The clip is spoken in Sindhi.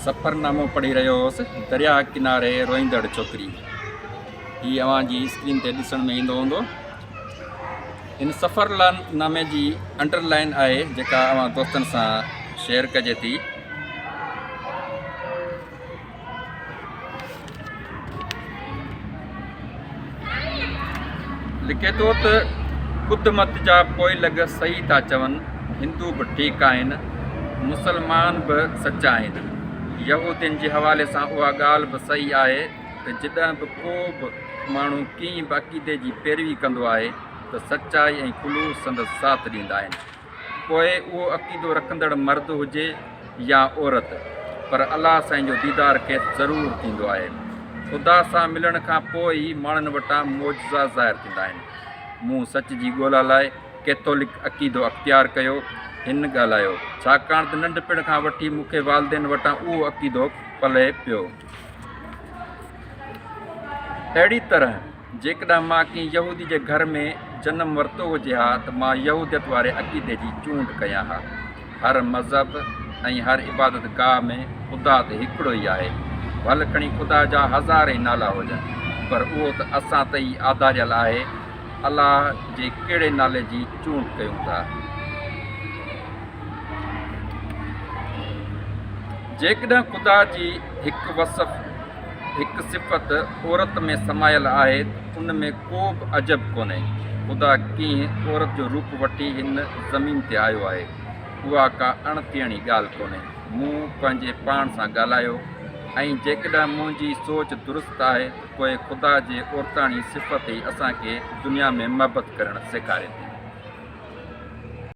سفرنامو پڙهي رهيو هوس، درياهه ڪناري روئيندڙ ڇوڪري. هي اوهان جي اسڪرين تي ڏسڻ ۾ ايندو هوندو. هن سفرنامي جي انڊر لائن آهي جيڪا اوهان دوستن سان شيئر ڪجي ٿي. لکي ٿو ته ٻڌ مت جا پوئلڳ صحيح ٿا چون، هندو به ٺيڪ آهن، مسلمان به سچا آهن. يهودين جي حوالي سان اها ڳالهه به صحيح آهي ته جڏهن به ڪو به ماڻهو ڪنهن به عقيدي جي پيروي ڪندو آهي ته سچائي ۽ خلوص سندس ساٿ ڏيندا آهن. پوء اهو عقيدو رکندڙ مرد هجي يا عورت، پر الله سائين جو ديدار کيس ضرور ٿيندو آهي. خدا سان ملڻ کان پوء ئي ماڻهن وٽان معجزا ظاهر ٿيندا آهن. مون سچ جي ڳولا لاء ڪيٿولڪ عقيدو اختيار ڪيو، هن ڳالهايو، ڇاڪاڻ ته ننڍپڻ کان وٺي مون کي والدين وٽان اهو عقيدو پلئه پيو. اهڙي طرح جيڪڏهن مان ڪنهن يهودي جي گهر ۾ جنم ورتو هجي ها ته مان يهوديت واري عقيدي جي چونڊ ڪيان ها. هر مذهب ۽ هر عبادت گاهه ۾ خدا ته هڪڙو ئي آهي. ڀل کڻي خدا جا هزارين نالا هجن، پر اهو ته اسان تي ئي آڌاريل آهي. الله جي ڪهڙي نالي جي چونڊ ڪيون ٿا؟ جيڪڏهن خدا جي هڪ وصف، هڪ صفت عورت ۾ سمايل آهي ته ان ۾ ڪو به عجب ڪونهي. خدا ڪنهن عورت جو روپ وٺي هن زمين تي آيو آهي. اها ڪا اڻ ٿيڻي ڳالهه ڪونهي. مون پنهنجي پاڻ سان ڳالهايو ۽ جيڪڏهن منهنجي سوچ درست آهي ته پوء خدا جي عورتاڻي صفت ئي اسان کي دنيا ۾ محبت ڪرڻ سيکاري ٿي.